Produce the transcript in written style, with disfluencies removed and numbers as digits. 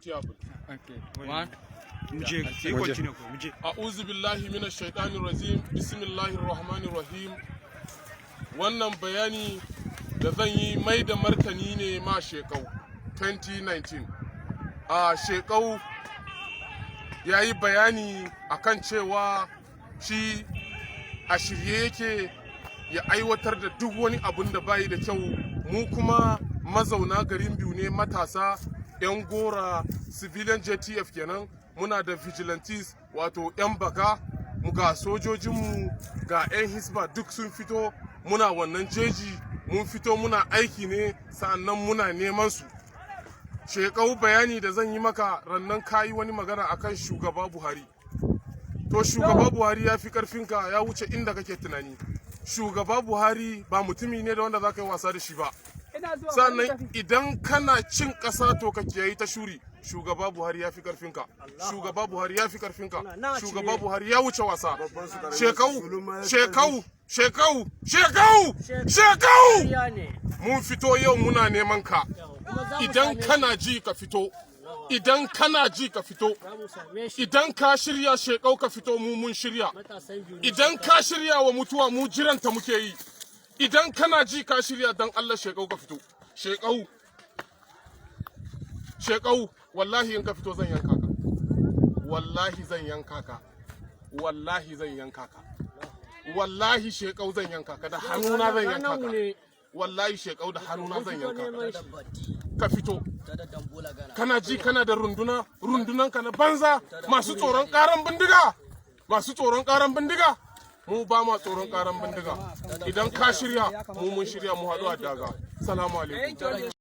Wetin happen? Okay. One. Mu je, yi continue ko, mu je. A'udhu billahi minash shaitanir rajim. Bismillahir rahmanir rahim. Wannan bayani da zan yi, mai da martani ne ma Shekau 2019. A Shekau ya yi bayani akan cewa shi a shirye yake ya aiwatar da duk wani abun da bayi da kyau. Mu kuma mazauna garin Biu ne, matasa 'yan gora, civilian JTF kenan. Muna da vigilantes, wato 'yan baka mu, ga sojojinmu, ga 'yan hisba, duk sun fito. Muna wannan jeji, mun fito muna aiki ne, sa'annan muna neman su. Shekau, bayani da zan yi maka, rannan kayi wani magana akan Shugaba Buhari. To, Shugaba Buhari ya fi karfinka, ya wuce inda kake tunani. Shugaba Buhari ba mutumi ne da wanda za ka yi wasa da shi ba. Sannan idan kana cin ƙasa, to ka kiyayi ta shuri. Shugaba Buhari ya fi karfinka, Shugaba Buhari ya fi karfinka, Shugaba Buhari ya wuce wasa. Shekau, Shekau, Shekau, Shekau, Shekau, mun fito yau muna neman ka. Idan kana ji, ka fito. Idan kana ji, ka fito. Idan ka shirya, Shekau, ka fito. Mu mun shirya. Idan ka shirya wa mutuwa, mu jiranta muke yi. Idan kana ji ka shirya, dan Allah Shekau ka fito. Shekau, Shekau, wallahi in ka fito zan yanka ka. Wallahi zan yanka ka. Wallahi zan yanka ka. Wallahi Shekau zan yanka ka da hannuna, zan yanka ka. Wallahi Shekau, da hannuna zan yanka ka. Ka fito. Kana ji kana da runduna, rundunan ka na banza, masu tsoron karan bindiga, masu tsoron karan bindiga. Mu ba ma tsoron karan bindiga. Idan ka shirya, mu mun shirya, mu haɗu a daga. Salamu alaikum.